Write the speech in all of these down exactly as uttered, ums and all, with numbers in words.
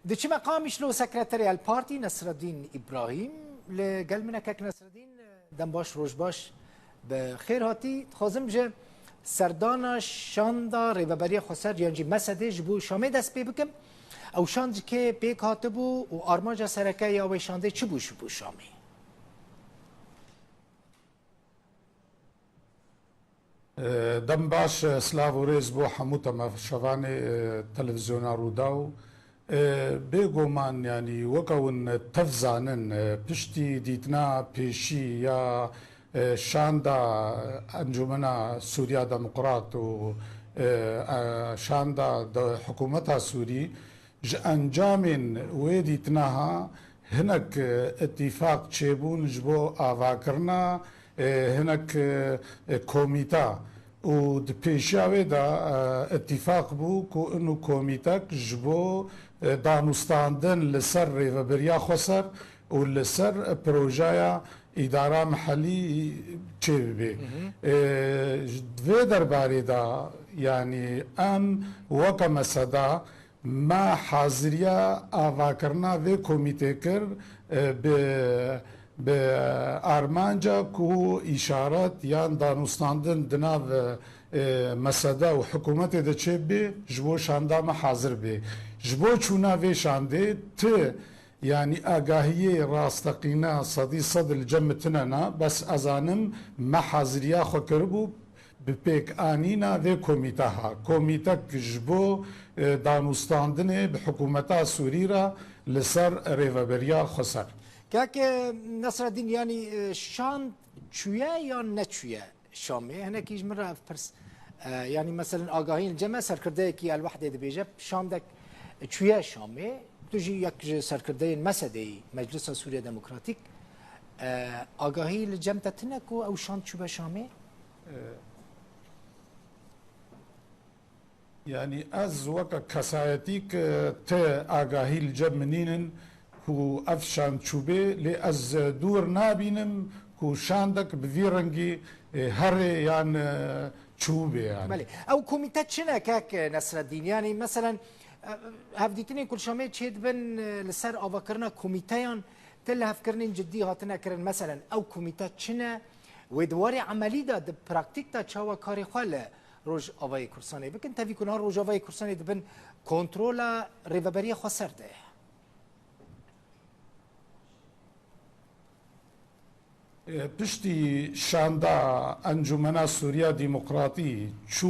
Diçime Qamişlo, sekreterê El Partî Nesreddîn Îbrahîm li gel min e. Kek Nesreddîn, dem baş, roj baş, bi xêr hatî. Dixwazim ji serdana şanda Rêveberiya Xweser yan jî mesedê ji bo Şamê dest pê bikim. Ew şand ji kê pêk hatibû û armanca sereke ya wê şandê çi bû ji bo Şamê? Dem baş, silav û rêz bo hemû temaşevanê, e, televîzyona Rûdaw. E, bêguman, yanî, weke hûn tev zanin, e, piştî dîtina pêşî ya, e, şanda Encûmena Sûriya Demokrat û, e, e, şanda de-, hikûmeta Sûrî, ji encamên wê dîtina ha hinek, e, îtîfaq çêbûn ji bo avakirina, e, hinek, e, e, komîta û di pêşiya wê de, e, îtîfaq bû ku inu komîtek ji bo, e, danûstandin li ser Rêveberiya Xweser û li ser, e, projeya îdara mihellî çêbibe. Hı hı. E, ji vê derbarê de, yanî em weke meseda, me haziriya avakirina vê komîtê kir, e, bi, bi armanca ku îşaret yan danûstandin di nav, e, mesede û hikûmetê de çêbibe, ji bo şanda me hazir bê. Ji bo çûna vê şandê ti, yanî agahiyê rasteqîne sedî sed li cem min tine ne, bes ez zanim me haziriya xwe kiribû, bi pêkanîna vê komîte ha. Komîtek ji bo, e, danûstandinê bi hikûmeta Sûrî re li ser Rêveberiya Xweser. Kak Nesreddîn, yanî, e, şand çûye yan neçûye Şamê? Hinekî ji min re ev pirs, e, yanî, meselen, agahî li cem me, serkirdeyekî El Wehdê dibêje, şandek çûye Şamê. Tu jî yek ji serkirdeyên mesedeyî Meclisa Sûriya Demokratîk, e, agahî li cem te tine ku ew şand çûbe Şamê? E, yanî ez weke kesayetîk, e, ti agahî li cem min nînin ku ev şand çûbê, lê ez dûr nabînim ku şandek bi vî rengî, e, herê yan, e, çûbê, yanî. Belê. Ew komîte çi ne, kek Nesreddîn? Yanî, meselen, e, hevdîtinên ku li Şamê çêdibin, e, li ser avakirina komîteyan, ti lihevkirinên cidî hatine kirin. Meselen, ew komîte çi ne? Wê di warê emelî de, di praktîk de çawa karê xwe li Rojavayê Kurdistanê bikin, tevî ku niha Rojavayê Kurdistanê di bin kontrola Rêveberiya Xweser de ye? E, piştî şanda Encûmena Sûriya Demokratî çû,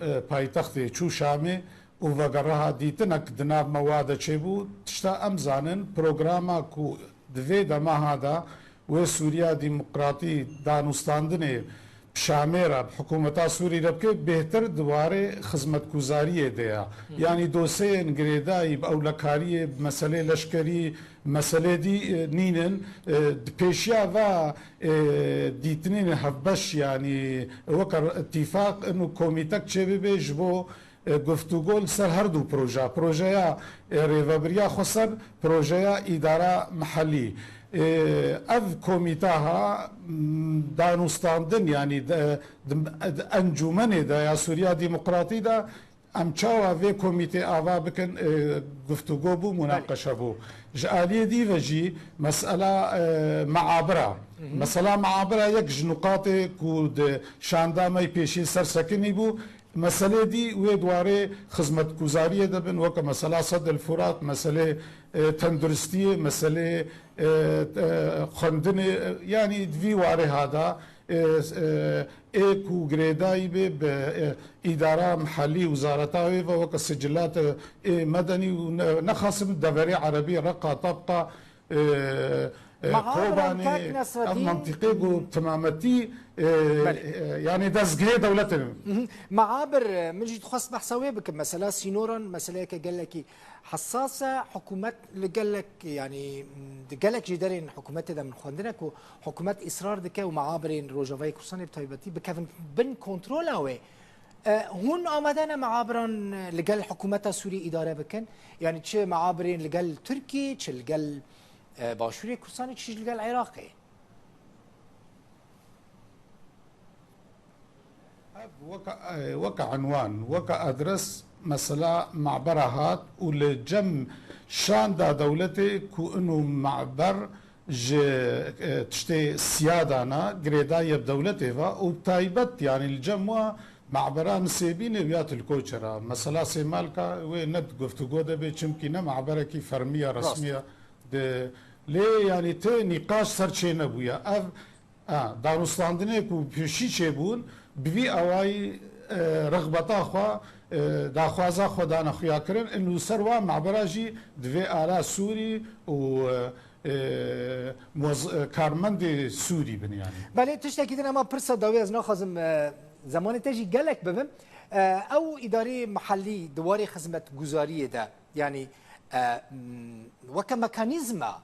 e, paytextê, çû Şamê û vegeriha, dîtinek di nav me wa de çêbû. Tişta em zanin, programa ku di vê dema ha de wê Sûriya Demokratî danûstandinê bi Şamê re, bi hikûmeta Sûrî re bike, bêhtir di warê xizmetguzariyê de ye. Hı hı. Yanî dosyeyên girêdayî bi ewlekariyê, bi meselê leşkerî, meselê dî, e, nînin. E, di pêşiya va, e, dîtinên hevbeş, yanî weke îtîfaq, inu komîtek çêbibe ji bo e, guftûgo li ser her du proje, projeya, e, Rêveberiya Xweser, projeya îdara mihellî. E, ev komîte ha, m, danûstandin, yanî de, di, di encûmenê de ya Sûriya Demokratî de em çawa vê komîtê ava bikin, e, guftûgo bû, Belê. Munaqeşe bû. Ji aliyê dî ve jî mesela, e, meabira. Hı hı. Mesela meabira yek ji nuqatê ku di şanda me yî pêşî ser sekinî bû, meselê dî wê di warê xizmetguzariyê de bin, weke mesela Sed el Furat, meselê, e, tenduristiyê, meselê, e, e, xwendinê, e, yanî di vî warê ha de, e, e, ê ku girêdayî bê bi, e, îdara mihellî, wizareta wê ve, weke sicilat, e, ê medenî û ne-, nexasim deverê erebî, Reqa, Tabqa, e, e, Meabir, Kobanê, Kak ev Nesreddîn. Mentiqê ku timametî, e, Belê. E, yanî dezgehê dewletê ne. Mhm. Meabir, min jî dixwest behsa wê bikim. Mesela sînoran, meseleyeke gelekî hesas e. Hikûmet li gelek, yanî di gelek jî derên hikûmetê de min xwendine ku hikûmet îsrar dike û meabirên Rojavayê Kurdistanê bi taybetî bikevin bin kontrola wê. E, hûn amade ne meabiran li gel hikûmeta Sûriyê îdare bikin? Yanî çi meabirên li gel Tirkiyê, çi li gel e, Başûrê Kurdistanê, çi jî li gel Iraqê. Ev weke, e, weke enwan, weke adres Mesela mabera hat û li cem şanda dewletê ku inu maber ji, e, tiştê siyadana girêdaye bi dewletê ve û taybet, yani li cem wa mabera nisêbînê û ya tu li koçe ra. Mesela Sêmalka wê ne di guftûgo de bê, çimkî ne maberekî fermî ya, resmî ya. Di, lê yani tê nîqaş ser çê nebûye. Ev, a, danûstandinê ku pêşî çêbûn, bi vî awayî, e, rexbeta xwe, e, daxwaza xwe dane xuyakirin. In li ser wa mabera jî divê ala Sûrî û, e, e, muwez-, e, karmendê Sûrî bin yani. Belê, tiştekî din ema pirsa dawî ez naxwazim, e, zemanê te jî gelek bibim. E, ew îdarê mehellî di warê xizmetguzariyê de, yani, e, m, weke mekanîzma,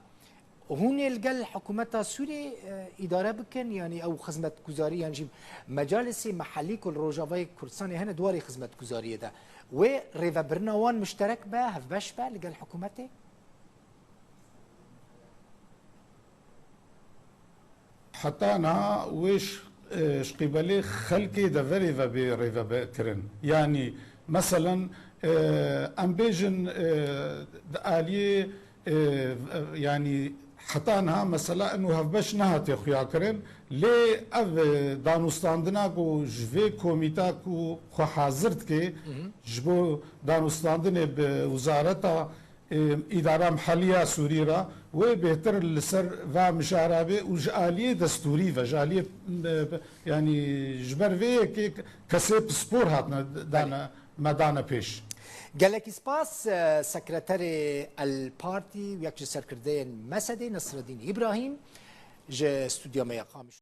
hûn ê li gel hikûmeta Sûriyê, e, îdare bikin, yanî ew xizmetguzarî yan jî mecalisê mehellî ku li Rojavayê Kurdistanê hene di warê xizmetguzariyê de, wê rêvebirina wan muşterek be, hevbeş be li gel hikûmetê? Heta niha wê ji, e, ji qîbelê xelkê deverê ve bê rêvebikirin. Yanî, meselen, e, em bêjin, e, di aliyê, e, yanî, heta niha mesela ino hevbeş nehatiye xuyakirin, lê ev, e, danûstandina ku ji vê komîta ku xwe hazir dike, ji bo danûstandinê bi wizareta, e, îdara mehellî ya Sûrî re, wê bêhtir li ser va mijara bê û ji aliyê destûrî ve, ji aliyê, e, yanî ji ber vê yekê kesê pispor hatine dane, me dane pêş. Gelekî spas, e, sekreterê El Partî û yek ji serkirdeyên mesedê Nesreddîn Îbrahîm ji stûdya me ya Qamiş.